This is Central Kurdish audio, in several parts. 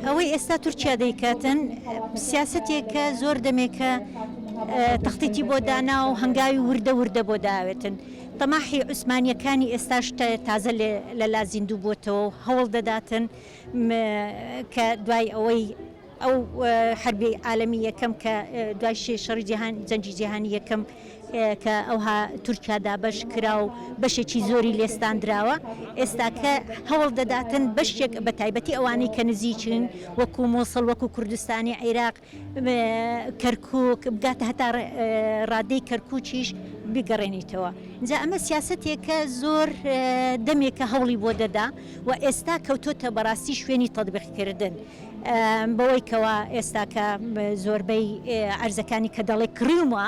ئەوەی ئێستا تورکیا دەیکاتن سیاسەتێکە زۆر دەمێکە تەختیتی بۆ دانا و هەنگاوی وردە وردە بۆ داوێتن. تەماحی عوسمانییەکانی ئێستاش تازە لە لا زیندوو بۆتەوە و هەوڵ دەداتن کە دوای ئەوەی ئەو حەربی عالەمی یەکەم کە دوای شەڕی جیهان جەنگی جیهانی یەکەم کە ئەوها تورکیا دابەش کرا و بەشێکی زۆری لێستاندراوە ئێستاکە هەوڵ دەداتن بەشێک بە تایبەتی ئەوانەی کە نزیکن وەکو مۆسڵ وەکو کوردستانی عیراق کەرکوک بگاتە هەتا ڕادەی کەرکوکیش بگەڕێنیتەوە جا ئەمە سیاسەتێکە زۆر دەمێکە هەوڵی بۆ دەدا و ئێستا کەوتۆتە بەڕاستی شوێنی تەتبیقکردن بەوەی کەوا ئێستاکە زۆربەی عەرزەکانی کە دەڵێ کڕیومە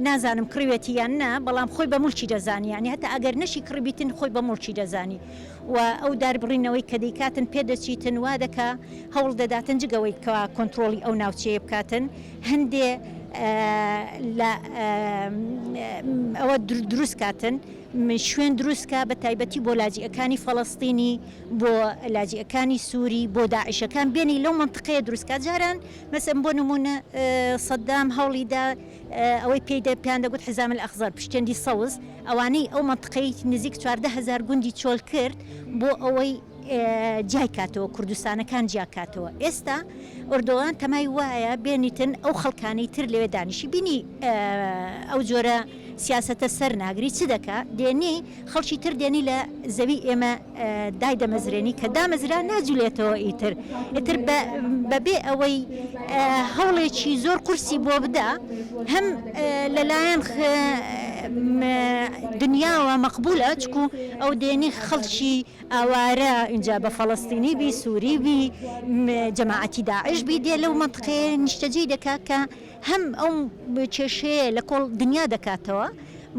نازانم کڕیوێتی یان نا بەڵام خۆی بە موڵکی دەزانی یانی هەتا ئەگەر نەشی کڕیبیتن خۆی بە موڵکی دەزانی و ئەو داربڕینەوەی کە دەیکاتن پێدەچیتن وا دەکا هەوڵ دەداتن جگەوەی کەوا کۆنترۆڵی ئەو ناوچەیە بکاتن هەندێ لە ئەوە دروست کاتن شوێن دروست کا بە تایبەتی بۆ لاجیئەکانی فەڵەستینی بۆ لاجیئەکانی سووری بۆ داعشەکان بێنی لەو مەنتقەیە دروست کا جاران مەسەن بۆ نموونە سەدام هەوڵی دا ئەوەی پێی پێیان دەگوت حزام الاخضر پشتێندی سەوز ئەوانەی ئەو مەنتقەی نزیک 14 هەزار گوندی چۆل کرد بۆ ئەوەی جیای کاتەوە کوردستانەکان جیا کاتەوە ئێستا ئۆردۆغان تەمای وایە بێنیتن ئەو خەڵکانەی تر لەوێ دانیشی بینی ئەو جۆرە سیاسەتە سەر ناگری چ دەکا دێنی خەڵکی تر دێنی لە زەوی ئێمە دایدەمەزرێنی کە دامەزرا ناجولێتەوە ئیتر ئیتر بەبێ ئەوەی هەوڵێکی زۆر قورسی بۆ بدا هەم لەلایەن دنیاوە مەقبولە چکو ئەو دێنی خەڵکی ئاوارە ئینجا بە فەڵەستینی بی سوری بی جەماعەتی داعش بی دێ لەو مەنتقەیە نیشتەجێی دەکا کە هەم ئەو کێشەیە لە کۆڵ دنیا دەکاتەوە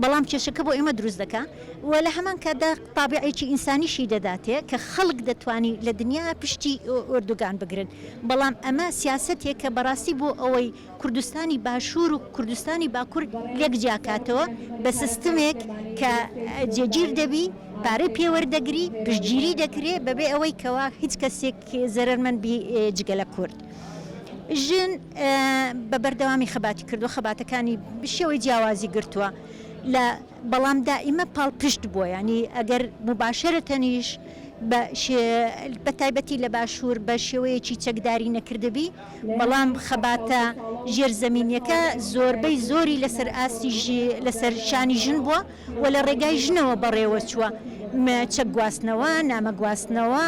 بەڵام کێشەکە بۆ ئێمە دروست دەکا و لە هەمان کاتدا تابعێکی ئینسانیشی دەداتێ کە خەڵک دەتوانی لە دنیا پشتی ئۆردوگان بگرن بەڵام ئەمە سیاسەتێکە بەڕاستی بۆ ئەوەی کوردستانی باشوور و کوردستانی باکوور لێک جیاکاتەوە بە سیستمێک کە جێگیر دەبی پارەی پێ وەردەگری پشتگیری دەکرێ بەبێ ئەوەی کەوا هیچ کەسێک زەرەرمەند بی جگە لە کورد. ژن بە بەردەوامی خەباتی کردووە، خەباتەکانی شێوەی جیاوازی گرتووە لە بەڵام دائیمە پاڵپشت بووە یانی ئەگەر موباشەرەتەنیش بە بە تایبەتی لە باشوور بە شێوەیەکی چەکداری نەکردبی بەڵام خەباتە ژێر زەمینیەکە زۆربەی زۆری لەسەر ئاستی لەسەر شانی ژن بووە و لە ڕێگای ژنەوە بەڕێوە چووە چەک گواستنەوە، نامە گواستنەوە،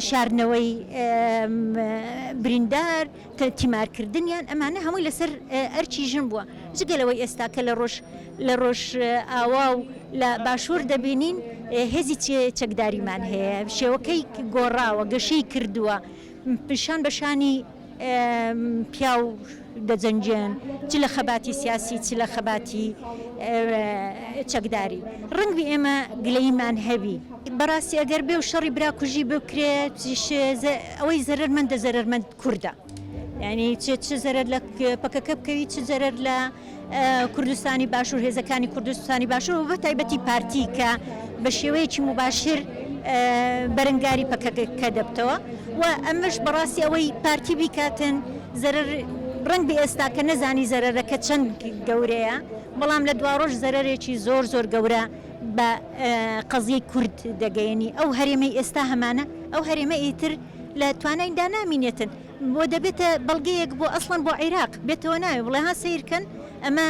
شاردنەوەی بریندار، تیمارکردنیان، ئەمانە هەمووی لەسەر ئەرکی ژن بووە. جگە لەوەی ئێستا کە لە ڕۆژ لە ڕۆژئاوا و لە باشوور دەبینین هێزی چەکداریمان هەیە، شێوەکەی گۆڕاوە، گەشەی کردووە، شان بە شانی پیاو دەجەنگێن چ لە خەباتی سیاسی چ لە خەباتی چەکداری. ڕەنگبی ئێمە گلەییمان هەبی. بەڕاستی ئەگەر بێ و شەڕی براکوژی بکرێ ئەوەی زەرەرمەندە زەرەرمەند کوردە. یانی چ چ زەرەر لە پەکەکە بکەوی چ زەرەر لە کوردستانی باشوور هێزەکانی کوردستانی باشوور و بە تایبەتی پارتی کە بە شێوەیەکی موباشر بەرەنگاری پەکەکە دەبتەوە و ئەمەش بەڕاستی ئەوەی پارتی بیکاتن زەرەر ڕەنگ بێ ئێستا کە نەزانی زەرەرەکە چەند گەورەیە بەڵام لە دواڕۆژ زەرەرێکی زۆر زۆر گەورە بە قەزیەی کورد دەگەیەنی ئەو هەرێمەی ئێستا هەمانە ئەو هەرێمە ئیتر لە توانایدا نامینێتن بۆ دەبێتە بەڵگەیەک بۆ ئەسڵەن بۆ عیراق بێتەوە ناوێ بڵێ ها سەیر کەن ئەمە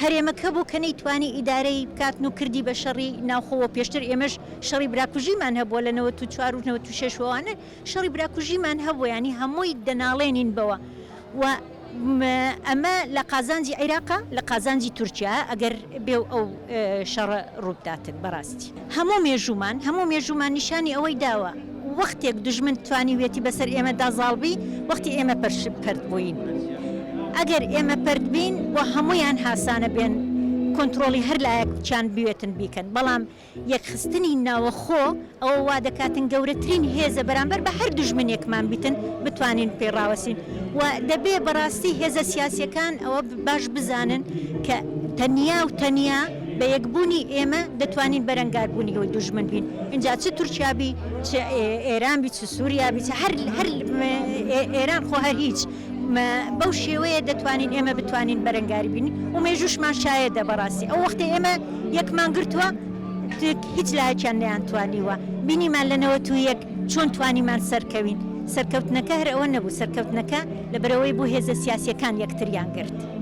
هەرێمەکە بوو کە نەیتوانی ئیدارەی بکاتن و کردی بە شەڕی ناوخۆوە پێشتر ئێمەش شەڕی براکوژیمان هەبووە لە 94 و 96 وانە شەڕی براکوژیمان هەبووە یانی هەمووی دەناڵێنین بەوە و ئەمە لە قازانجی عیراقە لە قازانجی تورکیا ئەگەر بێ و ئەو شەڕە ڕووبداتن بەڕاستی هەموو مێژوومان هەموو مێژوومان نیشانی ئەوەی داوە وەختێک دوژمن توانیویەتی بەسەر ئێمەدا زاڵ بی وەختی ئێمە پەرت بووین ئەگەر ئێمە پەرت بین بۆ هەموویان هاسانە بێن کۆنترۆڵی هەر لایەکیان بوێتن بیکەن بەڵام یەکخستنی ناوەخۆ ئەوە وا دەکاتن گەورەترین هێزە بەرامبەر بە هەر دوژمنێکمان بیتن بتوانین پێی ڕاوەستین و دەبێ بەڕاستی هێزە سیاسیەکان ئەوە باش بزانن کە تەنیا و تەنیا. بە یەکبوونی ئێمە دەتوانین بەرەنگاربوونیەوەی دوژمن بین، ئینجا چ تورکیا بی، چ ئێران بی، چ سوریا بی، چ هەر هەر ئێران خۆ هەر هیچ، بەو شێوەیە دەتوانین ئێمە بتوانین بەرەنگاری بین و مێژووشمان شایەدە بەڕاستی ئەو وەختەی ئێمە یەکمان گرتووە هیچ لایەکیان نەیانتوانیوە، بینیمان لە 91 چۆن توانیمان سەرکەوین، سەرکەوتنەکە هەر ئەوە نەبوو، سەرکەوتنەکە لەبەرئەوەی بوو هێزە سیاسیەکان یەکتریان گرت.